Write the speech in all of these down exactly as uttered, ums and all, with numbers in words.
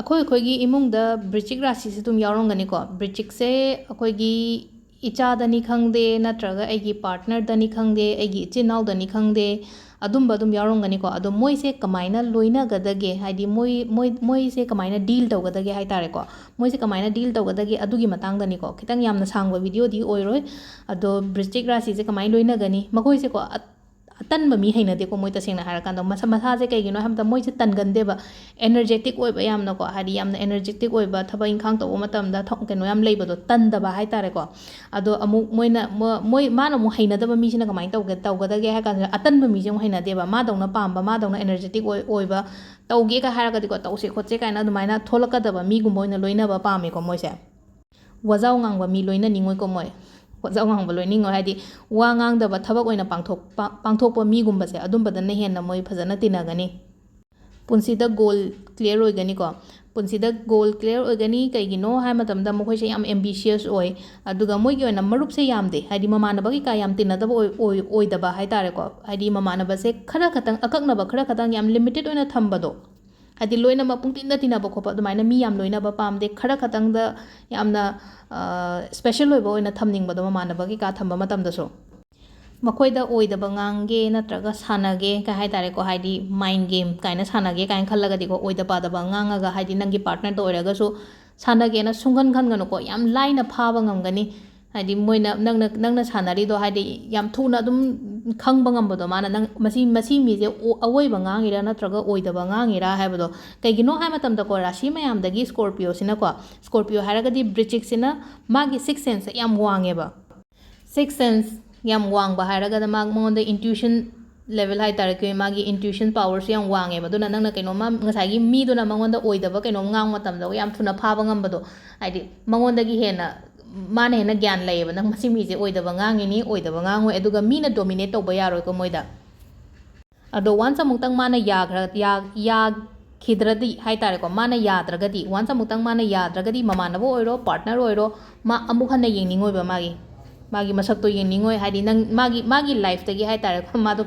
ꯑꯩꯈꯣꯏ ꯑꯩꯈꯣꯏꯒꯤ ꯏꯃꯨꯡꯗ ꯕ꯭ꯔꯤꯆꯤꯛ ꯔꯥꯁꯤꯁꯦ ꯑꯗꯨꯝ ꯌꯥꯎꯔꯝꯒꯅꯤꯀꯣ꯫ ꯕ꯭ꯔꯤꯆꯤꯛꯁꯦ ꯑꯩꯈꯣꯏꯒꯤ ꯏꯆꯥꯗꯅꯤ ꯈꯪꯗꯦ, ꯅꯠꯇ꯭ꯔꯒ ꯑꯩꯒꯤ ꯄꯥꯔꯠꯅꯔꯗꯅꯤ ꯈꯪꯗꯦ, ꯑꯩꯒꯤ ꯏꯆꯤꯟ ꯏꯅꯥꯎꯗꯅꯤ ꯈꯪꯗꯦ, ꯑꯗꯨꯝꯕ ꯑꯗꯨꯝ ꯌꯥꯎꯔꯝꯒꯅꯤꯀꯣ꯫ ꯑꯗꯣ ꯃꯣꯏꯁꯦ ꯀꯃꯥꯏꯅ ꯂꯣꯏꯅꯒꯗꯒꯦ, ꯍꯥꯏꯗꯤ ꯃꯣꯏ, ꯃꯣꯏ, ꯃꯣꯏꯁꯦ ꯀꯃꯥꯏꯅ ꯗꯤꯜ ꯇꯧꯒꯗꯒꯦ ꯍꯥꯏ ꯇꯥꯔꯦꯀꯣ꯫ ꯃꯣꯏꯁꯦ ꯀꯃꯥꯏꯅ ꯗꯤꯜ ꯇꯧꯒꯗꯒꯦ ꯑꯗꯨꯒꯤ ꯃꯇꯥꯡꯗꯅꯤꯀꯣ꯫ ꯈꯤꯇꯪ ꯌꯥꯝꯅ ꯁꯥꯡꯕ ꯚꯤꯗꯤꯑꯣꯗꯤ ꯑꯣꯏꯔꯣꯏ꯫ ꯑꯗꯣ ꯕ꯭ꯔꯤꯆꯤꯛ ꯔꯥꯁꯤꯁꯦ ꯀꯃꯥꯏꯅ ꯂꯣꯏꯅꯒꯅꯤ? ꯃꯈꯣꯏꯁꯦꯀꯣ, ꯑ-, ꯑꯇꯟꯕ ꯃꯤ ꯍꯩꯅꯗꯦꯀꯣ꯫ ꯃꯣꯏ ꯇꯁꯦꯡꯅ ꯍꯥꯏꯔꯀꯥꯟꯗ ꯃꯁꯥ, ꯃꯁꯥꯁꯦ ꯀꯩꯒꯤꯅꯣ ꯍꯥꯏꯕꯗ ꯃꯣꯏꯁꯦ ꯇꯟꯒꯟꯗꯦꯕ, ꯑꯦꯅꯔꯖꯦꯇꯤꯛ ꯑꯣꯏꯕ ꯌꯥꯝꯅꯀꯣ, ꯍꯥꯏꯗꯤ ꯌꯥꯝꯅ ꯑꯦꯅꯔꯖꯦꯇꯤꯛ ꯑꯣꯏꯕ, ꯊꯕꯛ ꯏꯪꯈꯥꯡ ꯇꯧꯕ ꯃꯇꯝꯗ ꯊ-, ꯀꯩꯅꯣ ꯌꯥꯝ ꯂꯩꯕꯗꯣ, ꯇꯟꯗꯕ ꯍꯥꯏ ꯇꯥꯔꯦꯀꯣ꯫ ꯑꯗꯣ ꯑꯃꯨꯛ ꯃꯣꯏꯅ, ꯃꯣ-, ꯃꯣꯏ, ꯃꯥꯅ ꯑꯃꯨꯛ ꯍꯩꯅꯗꯕ ꯃꯤꯁꯤꯅ ꯀꯃꯥꯏꯅ ꯇꯧꯒꯦ, ꯇꯧꯒꯗꯒꯦ ꯍꯥꯏ ꯀꯥꯟꯗ, ꯑꯇꯟꯕ ꯃꯤꯁꯦ ꯑꯃꯨꯛ ꯍꯩꯅꯗꯦꯕ꯫ ꯃꯥꯗꯧꯅ ꯄꯥꯝꯕ, ꯃꯥꯗꯧꯅ ꯑꯦꯅꯔꯖꯦꯇꯤꯛ ꯑꯣꯏ-, ꯑꯣꯏꯕ, ꯇꯧꯒꯦꯒ ꯍꯥꯏꯔꯒꯗꯤꯀꯣ, ꯇꯧꯁꯦ ꯈꯣꯠꯁꯦ ꯀꯥꯏꯅ ꯑꯗꯨꯃꯥꯏꯅ ꯊꯣꯛꯂꯛꯀꯗꯕ ꯃꯤꯒꯨꯝꯕ ꯑꯣꯏꯅ ꯂꯣꯏꯅꯕ ꯄꯥꯝꯃꯦꯀꯣ ꯃꯣꯏꯁꯦ꯫ ꯋꯥꯖꯥꯎ ꯉꯥꯡꯕ ꯃꯤ ꯂꯣꯏꯅꯅꯤꯡꯉꯣꯏꯀꯣ ꯃꯣꯏ꯫ ꯋꯥꯖꯥꯎ ꯉꯥꯡꯕ ꯂꯣꯏꯅꯤꯡꯉꯣꯏ ꯍꯥꯏꯗꯤ, ꯋꯥ ꯉꯥꯡꯗꯕ, ꯊꯕꯛ ꯑꯣꯏꯅ ꯄꯥꯡꯊꯣꯛꯄ, ꯄꯥꯡꯊꯣꯛꯄ ꯃꯤꯒꯨꯝꯕꯁꯦ, ꯑꯗꯨꯝꯕꯗꯅ ꯍꯦꯟꯅ ꯃꯣꯏ ꯐꯖꯅ ꯇꯤꯟꯅꯒꯅꯤ꯫ ꯄꯨꯟꯁꯤꯗ ꯒꯣꯜ ꯀ꯭ꯂꯤꯌꯥꯔ ꯑꯣꯏꯒꯅꯤꯀꯣ꯫ ꯄꯨꯟꯁꯤꯗ ꯒꯣꯜ ꯀ꯭ꯂꯤꯌꯥꯔ ꯑꯣꯏꯒꯅꯤ꯫ ꯀꯩꯒꯤꯅꯣ ꯍꯥꯏ ꯃꯇꯝꯗ, ꯃꯈꯣꯏꯁꯦ ꯌꯥꯝ ꯑꯦꯝꯕꯤꯁꯤꯌꯁ ꯑꯣꯏ, ꯑꯗꯨꯒ ꯃꯣꯏꯒꯤ ꯑꯣꯏꯅ ꯃꯔꯨꯞꯁꯦ ꯌꯥꯝꯗꯦ, ꯍꯥꯏꯗꯤ ꯃꯃꯥꯟꯅꯕ ꯀꯩꯀꯥ ꯌꯥꯝ ꯇꯤꯟꯅꯗꯕ ꯑꯣꯏ-, ꯑꯣꯏ-, ꯑꯣꯏꯗꯕ ꯍꯥꯏ ꯇꯥꯔꯦꯀꯣ꯫ ꯍꯥꯏꯗꯤ ꯃꯃꯥꯟꯅꯕꯁꯦ ꯈꯔ ꯈꯛꯇꯪ, ꯑꯀꯛꯅꯕ ꯈꯔ ꯈꯛꯇꯪ, ꯌꯥꯝ ꯂꯤꯃꯤꯇꯦꯠ ꯑꯣꯏꯅ ꯊꯝꯕꯗꯣ, ꯍꯥꯏꯗꯤ ꯂꯣꯏꯅꯃꯛ ꯄꯨꯡꯇꯤꯟꯗ ꯇꯤꯟꯅꯕ ꯈꯣꯠꯄ ꯑꯗꯨꯃꯥꯏꯅ ꯃꯤ ꯌꯥꯝ ꯂꯣꯏꯅꯕ ꯄꯥꯝꯗꯦ꯫ ꯈꯔ ꯈꯛꯇꯪꯗ ꯌꯥꯝꯅ, ꯑ, ꯁ꯭ꯄꯦꯁꯦꯜ ꯑꯣꯏꯕ ꯑꯣꯏꯅ ꯊꯝꯅꯤꯡꯕꯗꯣ, ꯃꯃꯥꯟꯅꯕ ꯀꯩꯀꯥ ꯊꯝꯕ ꯃꯇꯝꯗꯁꯨ꯫ ꯃꯈꯣꯏꯗ ꯑꯣꯏꯗꯕ ꯉꯥꯡꯒꯦ ꯅꯠꯇ꯭ꯔꯒ ꯁꯥꯟꯅꯒꯦ ꯀꯥꯏ ꯍꯥꯏ ꯇꯥꯔꯦꯀꯣ, ꯍꯥꯏꯗꯤ ꯃꯥꯏꯟ ꯒꯦꯝ ꯀꯥꯏꯅ ꯁꯥꯟꯅꯒꯦ ꯀꯥꯏꯅ ꯈꯜꯂꯒꯗꯤꯀꯣ, ꯑꯣꯏꯗ ꯄꯥꯗꯕ ꯉꯥꯡꯉꯒ, ꯍꯥꯏꯗꯤ ꯅꯪꯒꯤ ꯄꯥꯔꯠꯅꯔꯗ ꯑꯣꯏꯔꯒꯁꯨ ꯁꯥꯟꯅꯒꯦꯅ ꯁꯨꯡꯈꯟ ꯈꯟꯒꯅꯨꯀꯣ, ꯌꯥꯝ ꯂꯥꯏꯅ ꯐꯥꯕ ꯉꯝꯒꯅꯤ꯫ ꯍꯥꯏꯗꯤ ꯃꯣꯏꯅ, ꯅꯪꯅ, ꯅꯪꯅ ꯁꯥꯟꯅꯔꯤꯗꯣ ꯍꯥꯏꯗꯤ ꯌꯥꯝ ꯊꯨꯅ ꯑꯗꯨꯝ ꯈꯪꯕ ꯉꯝꯕꯗꯣ, ꯃꯥꯅ ꯅꯪ ꯃꯁꯤ, ꯃꯁꯤ ꯃꯤꯁꯦ ꯑꯣ-, ꯑꯋꯣꯏꯕ ꯉꯥꯡꯉꯤꯔꯥ ꯅꯠꯇ꯭ꯔꯒ ꯑꯣꯏꯗꯕ ꯉꯥꯡꯉꯤꯔꯥ ꯍꯥꯏꯕꯗꯣ꯫ ꯀꯩꯒꯤꯅꯣ ꯍꯥꯏ ꯃꯇꯝꯗꯀꯣ, ꯔꯥꯁꯤ ꯃꯌꯥꯝꯗꯒꯤ ꯁ꯭ꯀꯣꯔꯄꯤꯌꯣꯁꯤꯅꯀꯣ, ꯁ꯭ꯀꯣꯔꯄꯤꯌꯣ ꯍꯥꯏꯔꯒꯗꯤ ꯕ꯭ꯔꯤꯆꯤꯛꯁꯤꯅ ꯃꯥꯒꯤ ꯁꯤꯛꯁ ꯁꯦꯟꯁꯁꯦ ꯌꯥꯝ ꯋꯥꯡꯉꯦꯕ꯫ ꯁꯤꯛꯁ ꯁꯦꯟꯁ ꯌꯥꯝ ꯋꯥꯡꯕ ꯍꯥꯏꯔꯒꯅ ꯃꯥ, ꯃꯉꯣꯟꯗ ꯏꯟꯇ꯭ꯌꯨꯁꯟ ꯂꯦꯚꯦꯜ ꯍꯥꯏ ꯇꯥꯔꯦ, ꯑꯩꯈꯣꯏ ꯃꯥꯒꯤ ꯏꯟꯇ꯭ꯌꯨꯁꯟ ꯄꯥꯋꯔꯁꯨ ꯌꯥꯝ ꯋꯥꯡꯉꯦꯕ꯫ ꯑꯗꯨꯅ ꯅꯪꯅ ꯀꯩꯅꯣꯝꯃ, ꯉꯁꯥꯏꯒꯤ ꯃꯤꯗꯨꯅ ꯃꯉꯣꯟꯗ ꯑꯣꯏꯗꯕ ꯀꯩꯅꯣꯝ ꯉꯥꯡꯕ ꯃꯇꯝꯗ ꯌꯥꯝ ꯊꯨꯅ ꯐꯥꯕ ꯉꯝꯕꯗꯣ, ꯍꯥꯏꯗꯤ ꯃꯉꯣꯟꯗꯒꯤ ꯍꯦꯟꯅ ꯃꯥꯅ ꯍꯦꯟꯅ ꯒ꯭ꯌꯥꯟ ꯂꯩꯌꯦꯕ, ꯅꯪ ꯃꯁꯤ ꯃꯤꯁꯦ ꯑꯣꯏꯗꯕ ꯉꯥꯡꯉꯤꯅꯤ, ꯑꯣꯏꯗꯕ ꯉꯥꯡꯉꯣꯏ, ꯑꯗꯨꯒ ꯃꯤꯅ ꯗꯣꯃꯤꯅꯦꯠ ꯇꯧꯕ ꯌꯥꯔꯣꯏꯀꯣ ꯃꯣꯏꯗ꯫ ꯑꯗꯣ ꯋꯥꯟꯁ ꯑꯃꯨꯛꯇꯪ ꯃꯥꯅ ꯌꯥꯈ꯭ꯔ-, ꯌꯥ-, ꯌꯥꯈꯤꯗ꯭ꯔꯗꯤ ꯍꯥꯏ ꯇꯥꯔꯦꯀꯣ, ꯃꯥꯅ ꯌꯥꯗ꯭ꯔꯒꯗꯤ, ꯋꯥꯟꯁ ꯑꯃꯨꯛꯇꯪ ꯃꯥꯅ ꯌꯥꯗ꯭ꯔꯒꯗꯤ, ꯃꯃꯥꯟꯅꯕ ꯑꯣꯏꯔꯣ, ꯄꯥꯔꯠꯅꯔ ꯑꯣꯏꯔꯣ, ꯃꯥ ꯑꯃꯨꯛ ꯍꯟꯅ ꯌꯦꯡꯅꯤꯡꯉꯣꯏꯕ ꯃꯥꯒꯤ꯫ ꯃꯥꯒꯤ ꯃꯁꯛꯇꯣ ꯌꯦꯡꯅꯤꯡꯉꯣꯏ, ꯍꯥꯏꯗꯤ ꯅꯪ ꯃꯥꯒꯤ ꯃꯥꯒꯤ ꯂꯥꯏꯐꯇꯒꯤ ꯍꯥꯏꯇꯥꯔꯦꯀꯣ, ꯃꯥꯗꯣ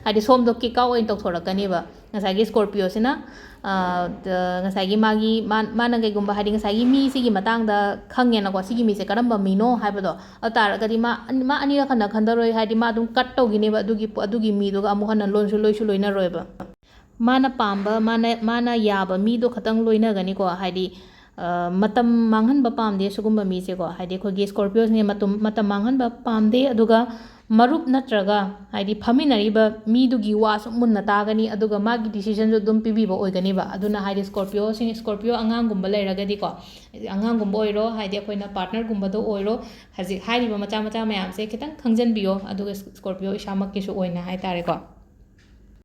ꯍꯥꯏꯗꯤ ꯁꯣꯝꯗꯣ ꯀꯤꯛ ꯑꯥꯎꯠ ꯑꯣꯏꯅ ꯇꯧꯊꯣꯔꯛꯀꯅꯦꯕ꯫ ꯉꯁꯥꯏꯒꯤ ꯁ꯭ꯀꯣꯔꯄꯤꯌꯣꯁꯤꯅ ꯉꯁꯥꯏꯒꯤ ꯃꯥꯒꯤ ꯃꯥꯅ ꯀꯩꯒꯨꯝꯕ ꯍꯥꯏꯗꯤ ꯉꯁꯥꯏꯒꯤ ꯃꯤꯁꯤꯒꯤ ꯃꯇꯥꯡꯗ ꯈꯪꯉꯦꯅꯀꯣ, ꯁꯤꯒꯤ ꯃꯤꯁꯦ ꯀꯔꯝꯕ ꯃꯤꯅꯣ ꯍꯥꯏꯕꯗꯣ, ꯑꯗꯨ ꯇꯥꯔꯒꯗꯤ ꯃꯥ ꯃꯥ ꯑꯅꯤꯔꯛ ꯍꯟꯅ ꯈꯟꯊꯔꯣꯏ, ꯍꯥꯏꯗꯤ ꯃꯥ ꯑꯗꯨꯝ ꯀꯠ ꯇꯧꯈꯤꯅꯦꯕ ꯑꯗꯨꯒꯤ ꯑꯗꯨꯒꯤ ꯃꯤꯗꯨꯒ ꯑꯃꯨꯛ ꯍꯟꯅ ꯂꯣꯟꯁꯨ ꯂꯣꯏꯁꯨ ꯂꯣꯏꯅꯔꯣꯏꯕ꯫ ꯃꯥꯅ ꯄꯥꯝꯕ, ꯃꯥꯅ ꯃꯥꯅ ꯌꯥꯕ ꯃꯤꯗꯣ ꯈꯛꯇꯪ ꯂꯣꯏꯅꯒꯅꯤꯀꯣ꯫ ꯍꯥꯏꯗꯤ ꯃꯇꯝ ꯃꯥꯡꯍꯟꯕ ꯄꯥꯝꯗꯦ ꯁꯤꯒꯨꯝꯕ ꯃꯤꯁꯦꯀꯣ꯫ ꯍꯥꯏꯗꯤ ꯑꯩꯈꯣꯏꯒꯤ ꯁ꯭ꯀꯣꯔꯄꯤꯌꯣꯁꯤꯅ ꯃꯇꯝ ꯃꯇꯝ ꯃꯥꯡꯍꯟꯕ ꯄꯥꯝꯗꯦ, ꯑꯗꯨꯒ ꯃꯔꯨꯞ ꯅꯠꯇ꯭ꯔꯒ ꯍꯥꯏꯗꯤ ꯐꯝꯃꯤꯟꯅꯔꯤꯕ ꯃꯤꯗꯨꯒꯤ ꯋꯥꯁꯨ ꯃꯨꯟꯅ ꯇꯥꯒꯅꯤ, ꯑꯗꯨꯒ ꯃꯥꯒꯤ ꯗꯤꯁꯤꯖꯟꯁꯨ ꯑꯗꯨꯝ ꯄꯤꯕꯤꯕ ꯑꯣꯏꯒꯅꯤꯕ꯫ ꯑꯗꯨꯅ ꯍꯥꯏꯗꯤ ꯁ꯭ꯀꯣꯔꯄꯤꯌꯣꯁꯤꯡ ꯁ꯭ꯀꯣꯔꯄꯤꯌꯣ ꯑꯉꯥꯡꯒꯨꯝꯕ ꯂꯩꯔꯒꯗꯤꯀꯣ, ꯑꯉꯥꯡꯒꯨꯝꯕ ꯑꯣꯏꯔꯣ, ꯍꯥꯏꯗꯤ ꯑꯩꯈꯣꯏꯅ ꯄꯥꯔꯠꯅꯔꯒꯨꯝꯕꯗ ꯑꯣꯏꯔꯣ, ꯍꯧꯖꯤꯛ ꯍꯥꯏꯔꯤꯕ ꯃꯆꯥ ꯃꯆꯥ ꯃꯌꯥꯝꯁꯦ ꯈꯤꯇꯪ ꯈꯪꯖꯟꯕꯤꯌꯣ꯫ ꯑꯗꯨꯒ ꯁ꯭ꯀꯣꯔꯄꯤꯌꯣ ꯏꯁꯥꯃꯛꯀꯤꯁꯨ ꯑꯣꯏꯅ ꯍꯥꯏꯇꯥꯔꯦꯀꯣ꯫